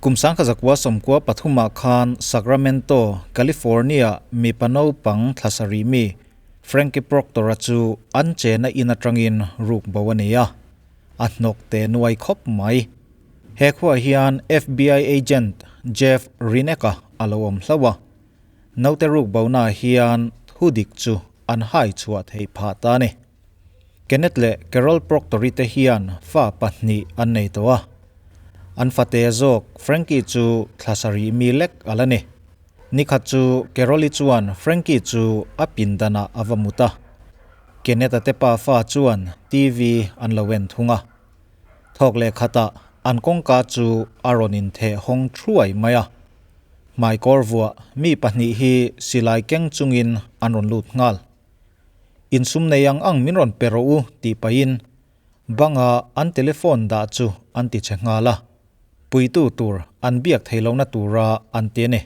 Kum 1993 ah khan Sacramento, California mipa naupang thla sarih mi Frankie Proctor-a chu an chena in atangin ruk bo a nei a, a hnawk teh nuai khawp mai. He khuaah hian FBI agent Jeff Rinek-a a lo awm hlauh a, naute ruk bonaah hian thu dik chu an hai chhuah theih phah ta a ni. Kenneth leh Carol Proctor-i te hian fa pahnih an nei tawh a. An fate zawk Frankie chu thla sarih mi lek a la ni. Nikhat chu Carol-i chuan Frankie chu a pindanah a va mut a. Kenneth-a te pa fa chuan TV an lo en thung a. Thawk leh khatah an kawngka chu a rawn intheh hawng thuai mai a. Hmaikawr vuah mi pahnih hi silai keng chungin an rawn lut nghal. Insum nei ang ang min rawn pe rawh u tih pahin banga an telephone dah chu an ti che nghal a, puitu tur an biak thei lohna tura an ti a ni.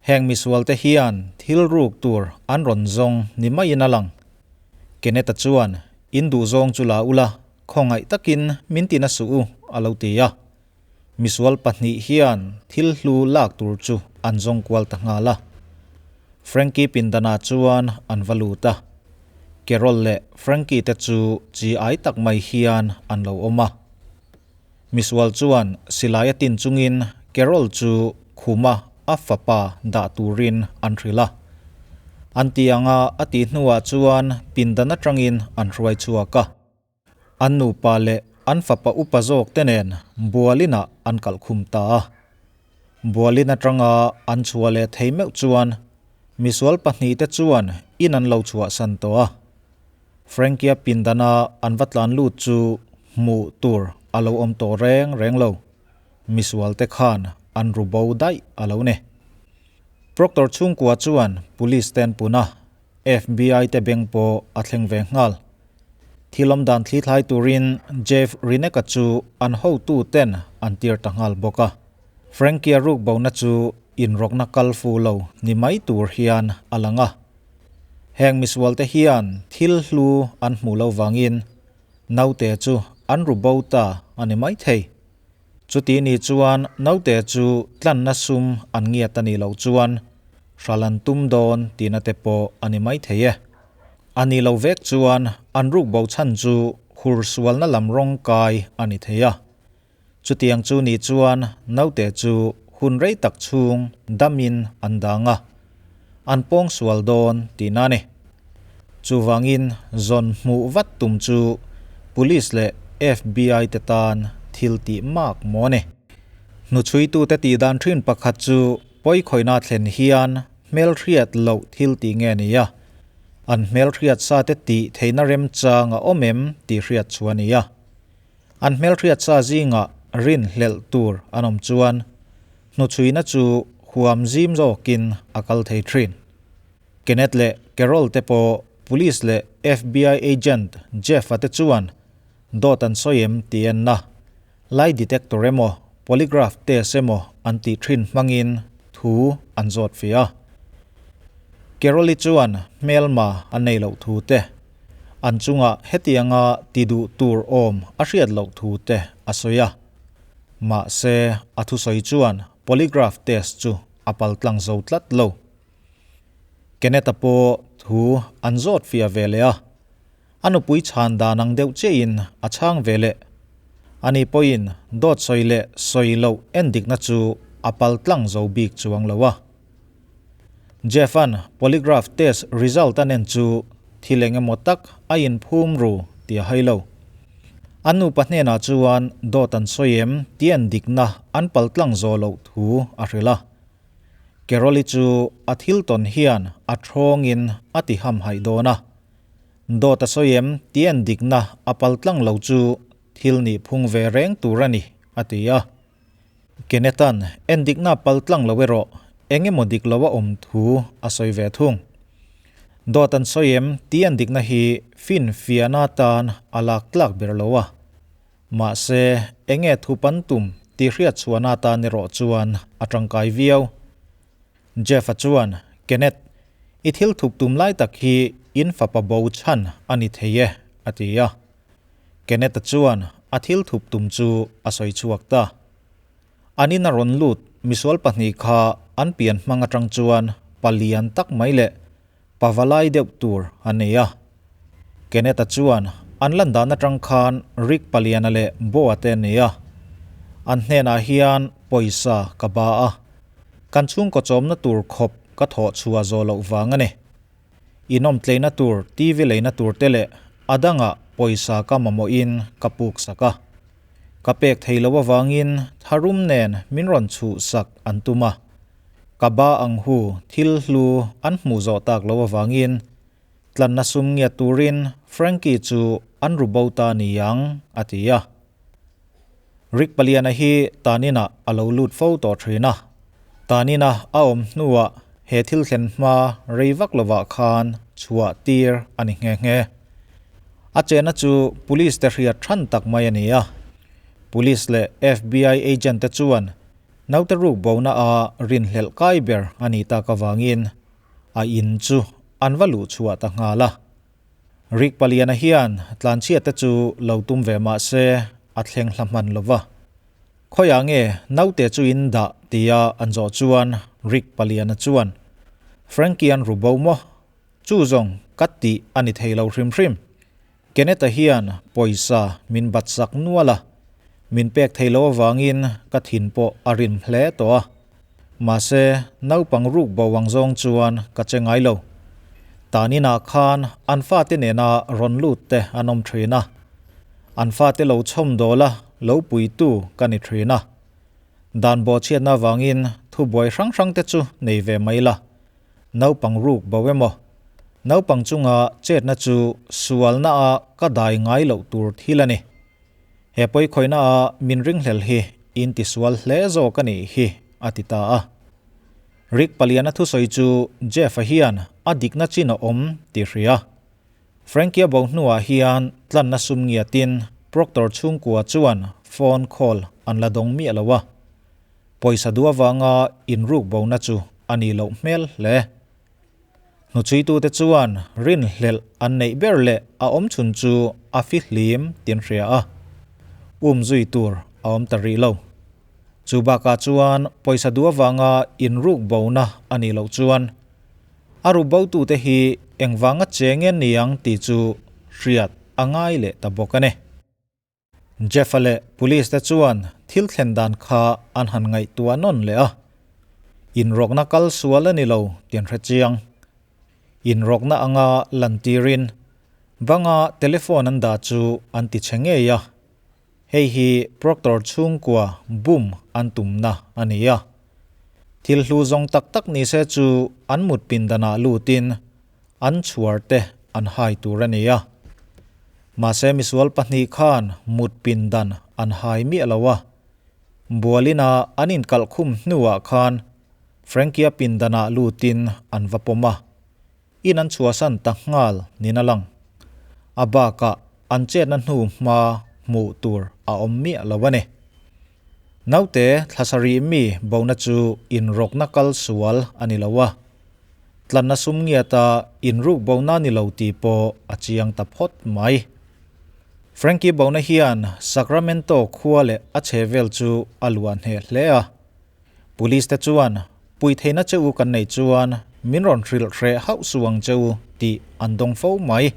Heng misualte hian thil ruk tur an rawn zawng ni maiin a lang. Kenneth-a chuan, In duh zawng chu la ula, khawngaih takin min ti na suh u, a lo ti a. Misual pahnih hian thil hlu lak tur chu an zawng kual ta nghal a. Frankie pindanah chuan an va lut a. Carol leh Frankie te chu chi ai tak mai hian an lo awm a. Misual chuan silai a tin chungin Carol chu khuma a fapa dah turin an hrilh a. An ti anga a tih hnuah chuan pindan atangin an hruai chhuak a. An nupa leh an fapa upa zawk te nen Bualinah an kalh khum ta a. Bualin atanga an chhuah leh thei meuh chuan misual pahnih te chuan in an lo chhuahsan tawh a. Frankie-a pindana an va tlan lut chu hmuh tur a lo awm tawh reng reng lo. Misual te khan an ru bo daih a lo ni. Proctor chhungkua chuan police te an pun a. FBI te beng pawh a thleng ve nghal. Thil awm dan thli thlai turin Jeff Rineka chu an hotu ten an tir ta nghal bawk a. Frankie-a ruk bona chu inrawkna kal fu lo ni mai tur hian a lang a. Heng misual te hian thil hlu an hmuh lo vangin naute chu an ru bo ta a ni mai thei. Chuti ni chuan naute chu tlanna sum an ngiat a nih loh chuan hral an tum dawn tihna te pawh a ni maithei e. A nih loh vek chuan an ruk bo chhan chu hur sualna lam rawng kai a ni thei a. Chutiang chu nih chuan naute chu hun rei tak chhung damin an dang a, an pawng sual dawn tihna a ni. Chuvangin zawn hmuh vat tum chu Police leh FBI te tan thil tih mak maw a ni. Hnuchhuitute tih dan thin pakhat chu pawikhawihna thlen hian hmelhriat loh thil tih nge ni a, an hmelhriat sa te tih theihna remchang a awm em tih hriat chu a ni a. An hmelhriat sa zingah rinhlelh tur an awm chuan hnuchhuina chu huam zim zawkin a kal thei thin. Kenneth leh Carol te pawh Police leh FBI agent Jeff-a te chuan dawt an sawi em tih en na, lie detector emaw polygraph test emaw an tih thin hmangin thu an zawt fih a. Carol-i chuan hmelma a nei loh thu te, an chungah hetianga ti duh tur awm a hriat loh thu te a sawi a. Mahse, a thusawi chuan polygraph test chu a paltlang zo tlat lo. Kenneth-a pawh thu an zawt fiah ve leh a, a nupui chhan dan ang deuh chiahin a chhang ve leh. Ani pawhin dawt sawi leh sawi loh en dikna chu a pal tlang zo bik chuang lo a. Jeff-a'n polygraph test result a nen chu thil eng emaw tak a inphum ru tih a hai lo. An nupa hnenah chuan dawt an sawi em tih en dikna an pal tlang zawh loh thu a hrilh a. Carol-i chu a thil tawn hian a thawngin a ti hamhaih dawn a. Dawt a sawi em tih en dikna a pal tlang lo chu thil nih phung ve reng tur a ni, a ti a. Kenneth-a'n en dikna pal tlang lo erawh eng emaw dik lo a awm thu a sawi ve thung. Dawt an sawi em tih en dikna hi finfiahna atan a lak tlak ber lo a. Mahse, enge thu pan tum tih hriat chhuahna atan erawh chuan a tangkai viau. Jeff-a chuan, Kenneth, i thil thup tum lai tak hi in fapa bo chhan a ni thei e, a ti a. Kenneth-a chuan a thil thup tum chu a sawi chhuak ta. An ina rawn lut misual pahnih kha an pian hmang atang chuan palian tak mai leh pavalai deuh tur an nei a. Kenneth-a chuan an lan dan atang khan Rick paliana leh Bo-a te an nei a. An hnenah hian pawisa ka ba a, kan chhungkaw chawmna tur khawp ka thawh chhuah zawh loh vang a ni. Inawm tleina tur TV leina tur te leh a dangah pawisa ka mamawhin ka puk sak a. Ka pek thei lo avangin tharum nen min rawn chhuh sak an tum a. Ka ba ang hu thil hlu an hmuh zawh tak lo avangin tlanna sum ngiat turin Frankie chu an ru bo ta ni ang a ti a. Rick Paliana hi taninah a lo lut fo tawh thin a. Tanina a awm hnuah he thil thlen hma rei vak lovah khan chhuah tir a ni nghe nghe. A chena chu police te hriat than tak mai a ni a. Police leh FBI agent te chuan naute ruk bona a rinhlelh kai ber a nih tak avangin a in chu an va luh chhuah ta nghal a. Rick Paliana hian tlanchhiat te chu lo tum ve mah se a thleng hla hman lo va. Khawiah nge naute chu in dah tia an zawh chuan Rick Paliana chuan, Frankie an ru bo maw? Chu zawng ka tih a ni thei lo hrim hrim. Kenneth-a hian pawisa min bat sak nual a, min pek thei lo avangin ka thin pawh a rim hle tawh a. Mahse, naupang ruk bo ang zawng chuan ka che ngai lo. Taninah khan an fate nena rawn lut te an awm thin a. An fate lo chhawm dawl a, lo puitu ka ni thin a. Dan bawhchhiatna avangin thubuai hrang hrang te chu nei ve mai la. Naupang ruk bo emaw? Naupang chunga chetna chu sualna a ka dai ngai loh tur thil a ni. He pawikhawihna a min ringhlel hi in tisual hle zawk a nih hi, a ti ta a. Rick Paliana thusawi chu Jeff-a hian a dikna chin a awm tih hria. Frankie-a bo hnuah hian tlanna sum ngiatin Proctor chhungkua chuan phone call an la dawng miah lo a. Pawisa duh avanga inruk bona chu a nih loh hmel hle. Hnuchhuitute chuan rinhlelh an neih ber leh a awm chhun chu a fihlim tin hria a, um zui tur a awm ta rih lo. Chu bakah chuan pawisa duh avanga inruk bona a nih loh chuan a ru botute hi engvanga che nge niang tih chu hriat a ngai leh ta bawk a ni. Jeff-a leh Police te chuan thil thlen dan kha an han ngaihtuah nawn leh a. Inrawkna kal sual a ni lo tih an hre chiang. Inrawkna anga lantirin banga telephone an dah chu an ti chhe ngei a. Hei hi Proctor chhungkua bum an tumna a ni a. Thil hlu zawng tak tak ni se chu an mut pindanah lutin an chhuar te an hai tur a ni a. Mahse misual pahnih khan mut pindan an hai miah lo a. Bualina an inkalh khum hnuah khan Frankie-a pindanah lutin an va pawm a. In an chhuahsan ta nghal nin a lang. A bakah an chetna hnu hma hmuh tur a awm miah lo a ni. Naute thla sarih mi bona chu inrawkna kal sual a ni lo a. Tlanna sum ngiata inruk bona ni lo tih pawh a chiang ta phawt mai. Frankie bona hian Sacramento khua leh a chhevel chu a luah hneh hle a. Police te chuan pui theihna che u kan neih chuan min rawn hrilh hreh hauh suh ang che u tih an dawng fo mai.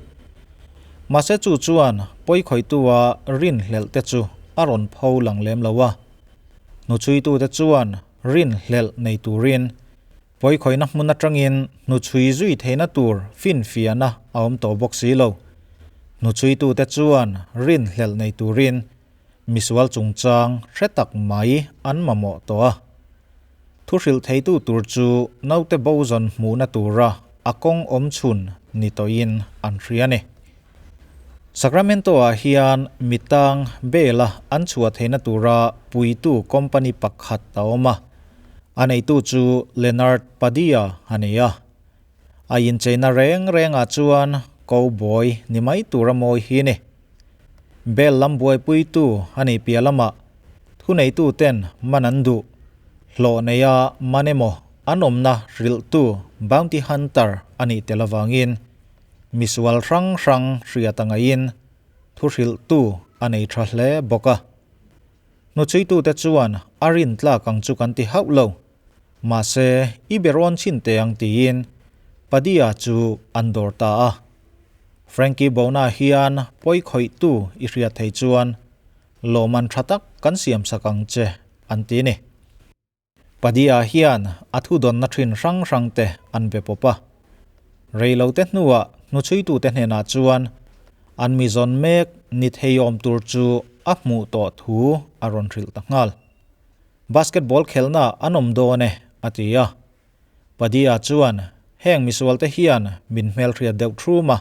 Mahse chu chuan pawikhawihtua rinhlelh te chu a rawn pho lang lem lo a. Hnuchhuitute chuan rinhlelh nei turin Pawikhawihna hmun atangin hnuchhui zui theihna tur finfiahna a awm tawh bawk si lo. Hnuchhuitute chuan rinhlelh nei turin misual chungchang hre tak mai an mamawh tawh a. Thu hrilh theitu tur chu naute bo zawn hmuhna tura a kawng awm chhun ni tawhin an hria a ni. Sacramento-ah hian mitang bail-a an chhuah theihna tura puitu company pakhat a awm a. A neitu chu Leonard Padilla a ni a. A incheina reng rengah chuan cowboy ni mai tura mawi hi a ni. Bail lam buaipuitu a nih piah lamah thuneituten man an duh. Hlawh neia man emaw an awmna hrilhtu bounty hunter a nih tel avangin Misual hrang hrang hriat a ngaihin thu hrilhtu a nei tha hle bawk a. Hnuchhuitute chuan a rin tlak ang chu kan ti hauh lo. Mahse, i be rawn chhin teh ang tiin Padilla chu an dawr ta a. Frankie Bona hian pawi khawihtu i hriat thei chuan lawmman tha tak kan siamsak ang che an ti ni. Padilla hian a thudawnna thin hrang hrangte an be pawp a. Reilote hnuah hnuchhuitute hnenah chuan an mi zawn mek ni theiawm tur chu a hmuh tawh thu a rawn hrilh ta nghal. Basketball khelhna an awm dawn e, a ti a. Padilla chuan heng misualte hian min hmelhriat deuh thum a,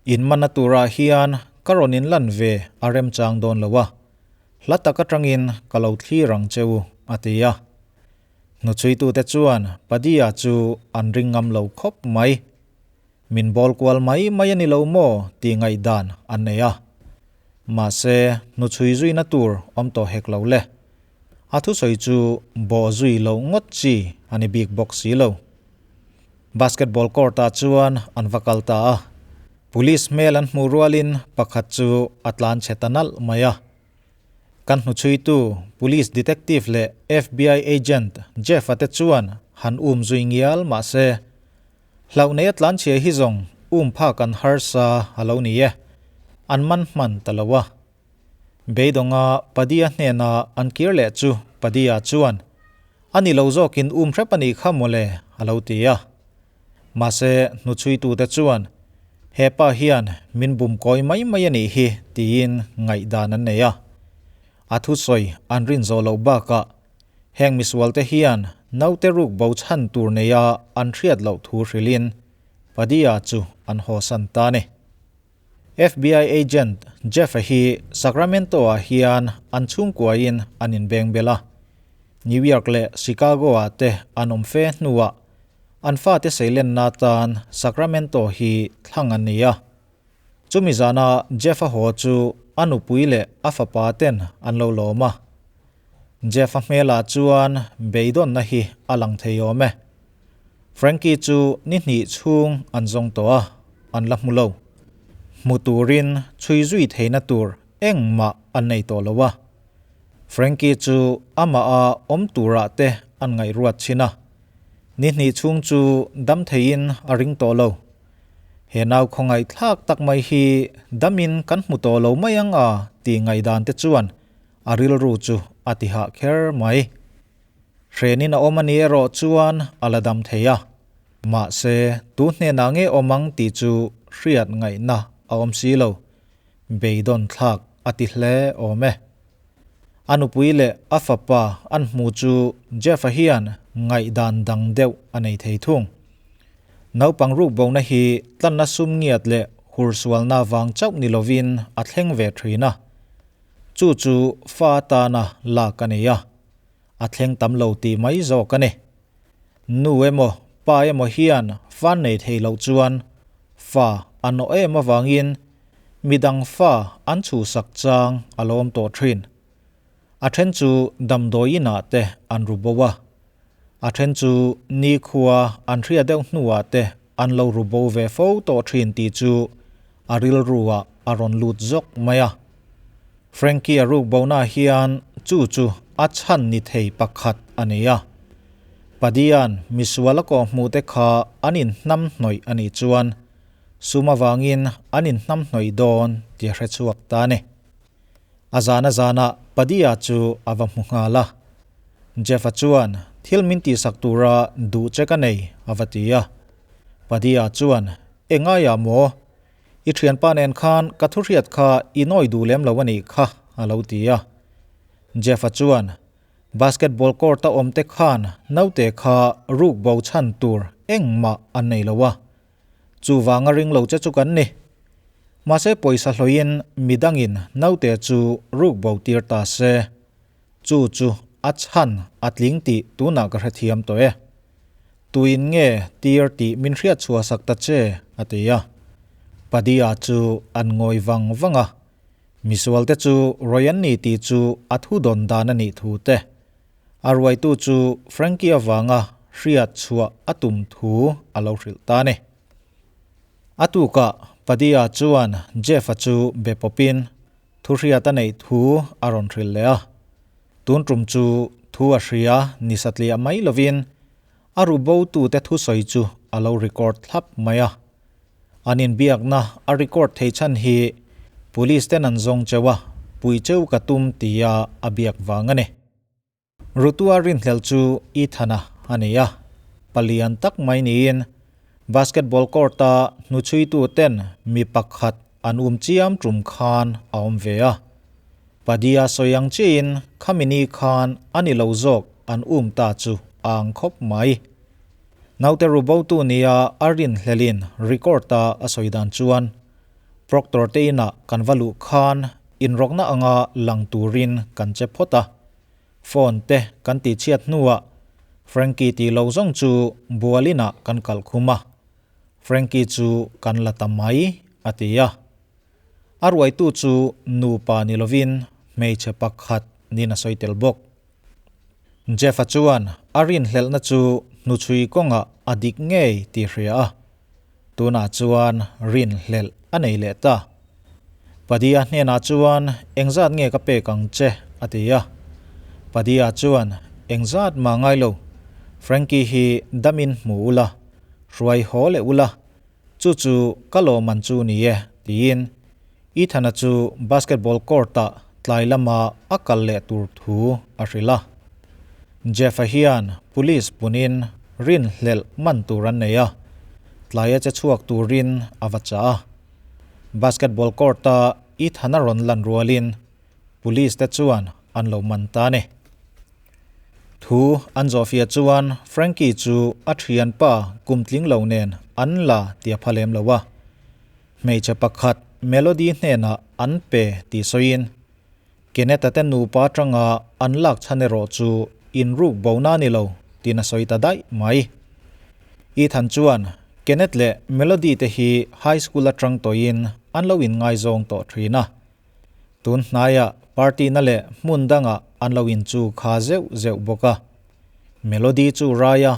inmanna turah hian ka rawn inlan ve a remchang dawn lo a, hla tak atangin ka lo thlir ang che u, a ti a. Hnuchhuitute chuan Padilla chu an ring ngam lo khawp mai. Min bawl kual mai mai a ni lo maw tih ngaihdan an nei a. Mahse, hnuchhui zuina tur awm tawh hek lo le. A thusawi chu bawh zui loh ngawt chi a ni bik bawk si lo. Basketball court-ah chuan an va kal ta a. Police hmel an hmuh rualin pakhat chu a tlan chhe ta nalh mai a. Kan hnuchhuitu Police Detective leh FBI Agent Jeff-a te chuan han um zui ngial mahse, Hlauh nei a tlanchhia hi zawng um phak an harsa a lo ni e, an man hman ta lo a. Beidawnga Padia hnena an kir leh chu Padia chuan, A ni lo zawkin um hrep a nih kha mawle a lo ti a. Mahse hnuchhuitute chuan, He pa hian min bum kawi mai mai a nih hi tiin ngaihdan an nei a. A thusawi an rin zawh loh bakah Heng misualte hian naute ruk bo chhan tur neia an hriat loh thu hrilhin Padilla chu an hawsan ta a ni. FBI agent Jeff-a hi Sacramento-ah hian an chhungkuain an inbeng bel a. New York leh Chicago-ah te an awm fe hnuah an fate seilenna atan Sacramento hi thlang an ni a. Chumi zana Jeff-a haw chu a nupui leh a fapa ten an lo lawm a. Jeff-a hmelah chuan beidawnna hi a lang thei awm e. Frankie chu ni hnih chhung an zawng tawh a, an la hmu lo. Hmu turin chhui zui theihna tur engmah an nei tawh lo a. Frankie chu amah a awm turah te an ngaihruat thin a. Ni hnih chhung chu dam theiin a ring tawh lo. He nau khawngaih thlak tak mai hi damin kan hmu tawh lo mai ang a tih ngaihdan te chuan a rilru chu a ti hah kher mai. Hrenin a awm a ni erawh chuan a la dam thei a, mahse tu hnenah nge awm ang tih chu hriat ngaihna a awm si lo, beidawn thlak a ti hle awm e. A nupui leh a fapa an hmu chu Jeff-a hian ngaihdan dang deuh a nei thei thung. Naupang ruk bona hi tlanna sum ngiat leh hursualna vang chauh ni lovin a thleng ve thin a. Chu chu fa atana lak a ni a, a thleng tam lo tih mai zawk a ni. Nu emaw pa emaw hian fa nei thei loh chuan fa a nawh em avangin midang fa an chhuhsak chang a lo awm tawh thin. A then chu damdawi inah te an ru bo a, a then chu nikhua an hria deuh hnuah te an lo ru bo ve fo tawh thin tih chu a rilruah a rawn lut zawk mai a. Frankie a ruk bona hian chu chu a chhan ni thei pakhat a ni a. Padian misual a kawh hmuh te kha an inhnam hnawih a nih chuan sum avangin an inhnam hnawih dawn tih a hre chhuak ta a ni. A zana zanah Padia chu a va hmu nghal a. Jeff-a chuan thil min tihsak tura duh che ka nei a va ti a. Padia chuan, Engaiah maw? I thianpa nen khan ka thuhriat kha i nawi duh lem lo a nih kha a lo ti a. Jeff-a chuan, Basketball court-a awmte khan naute kha ruk bo chhan tur engmah an nei lo a. Chuvanga ring lo che chu kan ni. Mahse pawisa hlawiin midangin naute chu ruk bo tir ta se. Chu chu a chhan a tling tih tunah ka hrethiam tawh e. Tuin nge tir tih min hriat chhuah sak ta che a ti a. Padia chu an ngawi vang vang a. Misualte chu Roy an ni tih chu a thu dawn dan a nih thu te. A ruaitu chu Frankie avanga hriat chhuah a tum thu a lo hrilh ta a ni. A tukah Padia chuan Jeff-a chu be pawpin thu hriat a neih thu a rawn hrilh leh a. Tun tum chu thu a hria ni satliah mai lovin a ru bo tute thusawi chu a lo record thlap mai a. An inbiakna a record thei chhan hi police ten an zawng cheu a, pui cheu ka tum tia a biak vang a ni. Rutua rinhlelh chu Ethana a ni a, palian tak mai niin basketball court-a hnuchhuitu ten mi pakhat an um chiam tum khan a awm ve a. Padia sawi ang chiahin khami ni khan a ni lo zawk an um ta chu a ang khawp mai. Naute rubotu nia a rinhlelhin record-a a sawi dan chuan Proctor te inah kan va luh khan inrawkna anga lang turin kan che phawt a. Phone te kan tih chhiat hnuah Frankie tih lo zawng chu bualinah kan kalh khum a, Frankie chu kan la ta mai a ti a. A ruaitu chu nupa ni lovin hmeichhe pakhat niin a sawi tel bawk. Jeff-a chuan a rinhlelhna chu hnuchhui kawngah a dik ngei tih hria a. Tunah chuan rinhlelh a nei leh ta. Padia hnenah chuan engzat nge ka pek ang che a ti a. Padia chuan engzat mah ngai lo, Frankie hi damin hmu ula, hruai haw leh ula, chu chu ka lawmman chu ni e tiin Ethana chu basketball court-ah tlai lama a kal leh tur thu a hrilh a. Jeff-a hian police punin rinhlelh man tur an nei a, tlaia che chhuak turin a va chah a. Basketball court-a Ethana rawn lan rualin police te chuan an lo man ta a ni. Thu an zawhfiah chuan Frankie chu a thianpa kum tling lo nen an la ti a pha lem lo a. Hmeichhe pakhat Melody hnenah an pe tih sawiin Kenneth-a te nupa atanga an lak chhan erawh chu inruk bona a ni lo tiin a sawi ta daih mai. Ethan chuan Kenneth leh Melody te hi high school atang tawhin an lo inngaizawng tawh thin a. Tun hnaiah party na leh hmun dangah an lo inchu kha zeuh zeuh bawk a. Melody chu rai a,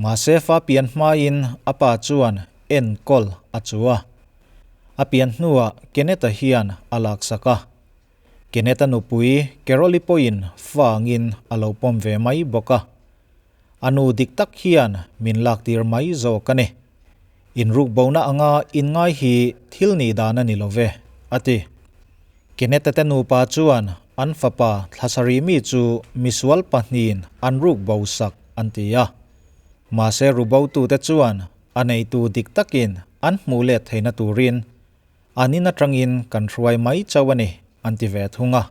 Mahse fa pian hmain a pa chuan enkawl a chu a. A pian hnuah Kenneth-a hian a laksak a. Kenneth-a nupui Carol-i pawhin fa angin a lo pawm ve mai bawk a. A nu dik tak hian min laktir mai zawk a ni. Inrukbona anga inngai hi thil nih dan a ni lo ve, a ti. Kenneth-a te nupa chuan an fapa thlasarih mi chu misual pahnihin an ruk bo sak an ti a. Mahse rubotute chuan a neitu dik takin an hmuh let theihna turin an in atangin kan hruai mai chauh a ni an ti ve thung a.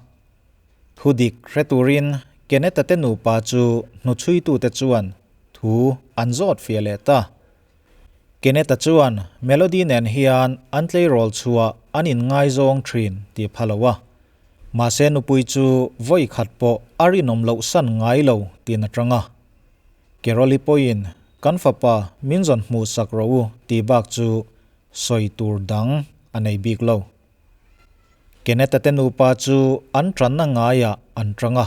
Thu dik hre turin Kenneth-a te nupa chu hnuchhuitute chuan thu an zawt fiah leh ta. Kenneth-a chuan Melody nen hian an tleirawl chhuah an inngaizawng thin tih pha lo a. Mahse nupui chu vawi khat pawh a rinawm loh san ngai lo tiin a tang a. Carol-i pawhin kan fapa min zawn hmuh sak rawh u tih bak chu sawi tur dang a nei bik lo. Kenneth-a te nupa chu an tanna ngaiah an tang a.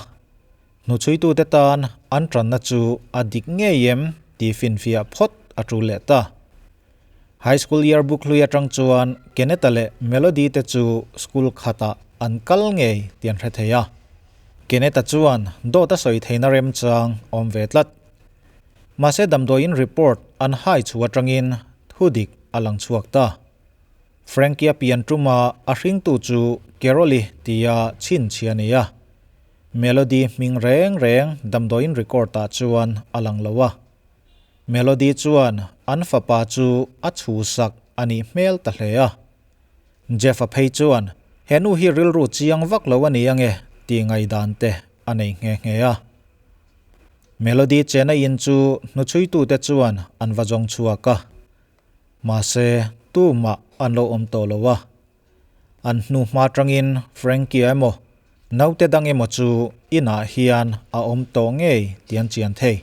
Hnuchhuitute tan an tanna chu a dik ngei em tih finfiah phawt a tul leh ta. High School yearbook hlui atang chuan Kenneth-a leh Melody te chu school khatah an kal ngei tih an hre thei a. Kenneth-a chuan dawt a sawi theihna remchang a awm ve tlat. Mahse damdawiin report an hai chhuah atangin thudik a lang chhuak ta. Frankie-a pian tuma a hringtu chu Carol-i tia chhinchhi a ni a. Melody hming reng reng damdawiin record-ah chuan a lang lo a. Melody chuan an fapa chu a chhusak a nih hmel ta hle a. Jeff-a phei chuan he nu hi rilru chiang vak lo a ni ange tih ngaihdan te a nei nghe nghe a. Melody chena in chu hnuchhuitute chuan an va zawng chhuak a. Mahse, tumah an lo awm tawh lo a. An hnu hma atangin Frankie-a emaw, naute dang emaw chu inah hian a awm tawh ngei tih an chian thei.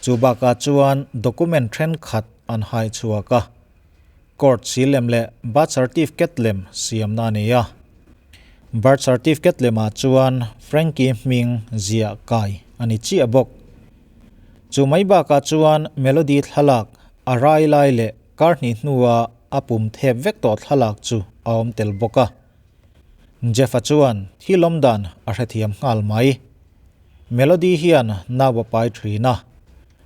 Chu bakah chuan document thenkhat an hai chhuak a. Court silem leh birth certificate lem siamna a ni a. Birth certificate lemah chuan Frankie hming ziah kai a ni chiah bawk. Chu mai bakah chuan Melody thlalak a rai lai leh kar hnih hnua a pum thep vek tawh thlalak chu a awm tel bawk a. Jeff-a chuan thil awm dan a hrethiam nghal mai. Melody hian nau a pai thin a,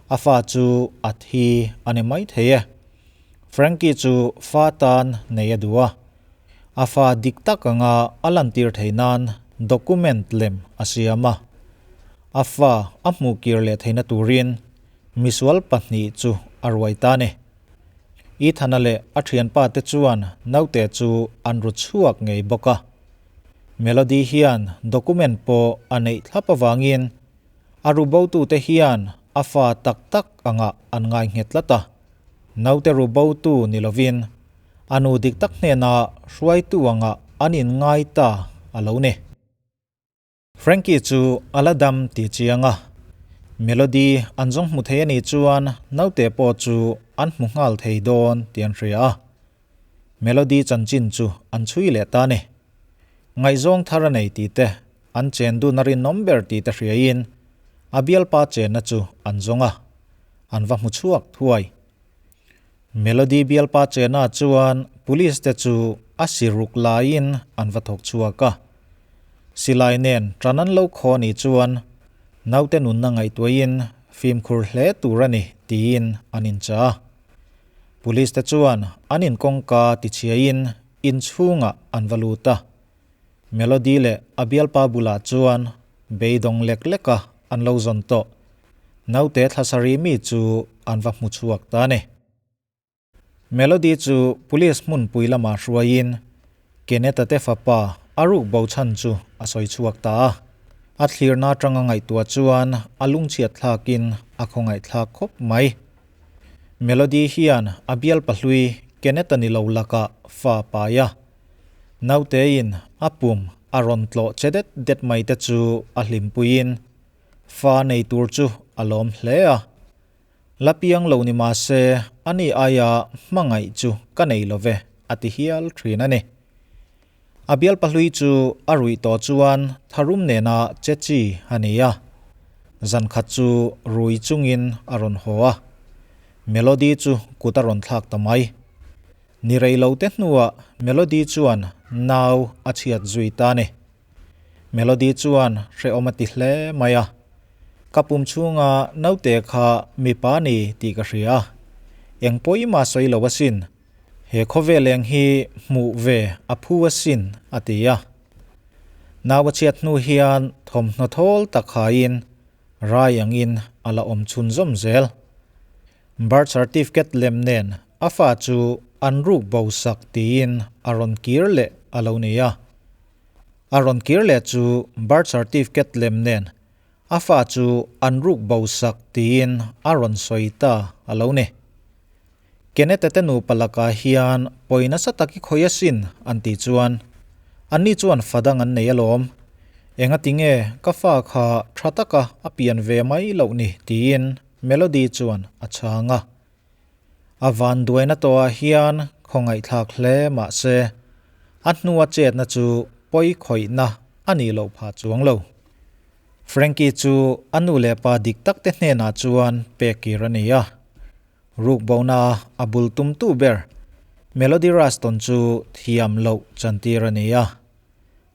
a fa chu a thi a ni maithei e. Frankie chu fa tan nei a duh a, a fa dik tak anga a lantir theih nan document lem a siam a. A fa a hmuh kir leh theihna turin misual pahnih chu a ruai ta a ni. Ethana leh a thianpa te chuan naute chu an ru chhuak ngei bawk a. Melody hian document pawh a neih thlap avangin a ru botute hian a fa tak tak angah an ngai nghet tlat a. Naute ru botu ni lovin a nu dik tak hnenah hruaitu angah an inngai ta a lo ni. Frankie chu a la dam ti chiang a, Melody an zawng hmu thei a nih chuan naute pawh chu an hmu nghal thei dawn tih an hria a. Melody chanchin chu an chhui leh ta a ni. Ngaihzawng thar a nei tih te, an chen dun a rinawm ber tih te hriain a bialpa chenna chu an zawng a, an va hmu chhuak thuai. Melody bialpa chena chuan police te chu a siruk laiin an va thawk chhuak a. Silai nen tan an lo khaw ni chuan naute nunna ngaihtuahin fimkhur hle tur a ni tiin an inchah a. Police te chuan an inkawngka tichhiain inchhungah an va lut a. Melody leh a bialpa bulah chuan beidawng lek leka an lo zawn tawh. Naute thlasarih mi chu an va hmu chhuak ta a ni. Melody chu police hmunpui lamah hruaiin Kenneth-a te fapa a ruk bo chhan chu a sawi chhuak ta a. A thlirna atanga ngaihtuah chuan a lungchhiat thlakin a khawngaihthlak khawp mai. Melody hian a bialpa hlui Kenneth-a ni lo lakah fa a pai a. Nautein a pum a rawn tlawh che det det mai te chu a hlimpuiin fa nei tur chu a lawm hle a. La piang lo ni mah se ani aia hmangaih chu ka nei lo ve a ti hial thin a ni. A bialpa hlui chu a ruih tawh chuan tharum nena che chi a ni a. Zan khat chu rui chungin a rawn haw a. Melody chu kut a rawn thlak ta mai. Ni rei lo te hnuah Melody chuan nau a chhiat zui ta a ni. Melody chuan hrehawm a ti hle mai a, Ka pum chhunga naute kha mipa ni tih ka hria a, eng pawimah sawi lo asin, he khawvel eng hi hmuh ve a phu asin a ti a. Nau a chhiat hnu hian thawmhnaw thawl tak haiin rai angin a la awm chhunzawm zel. Birth certificate lem nen a fa chu an ruk bo sak tiin a rawn kir leh a lo ni a. A rawn kir leh chu birth certificate lem nen a fa chu an ruk bo sak tiin a rawn sawi ta a lo ni. Kenneth-a te nupa lakah hian pawi nasa tak i khawi asin an tih chuan anni chuan fa dang an nei alawm. Engati nge ka fa kha tha taka a pian ve mai loh ni tiin Melody chuan a chhang a. A vanduaina tawhah hian khawngaihthlak hle mah se, a hnua chetna chu pawi khawihna a nih loh phah chuang lo. Frankie chu a nu leh pa dik tak te hnenah chuan pek kir a ni a. Rukbona a bul tumtu ber Melody Ruston chu thiam loh chantir a ni a.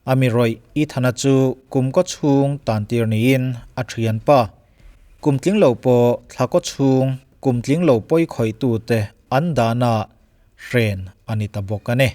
A mi rawih Ethana chu kum kaw chhung tan tir niin a thianpa. Kum tling lo pawh thla kaw chhung kum tling lo pawi khawih tute an dahna hren a ni ta bawk a ni.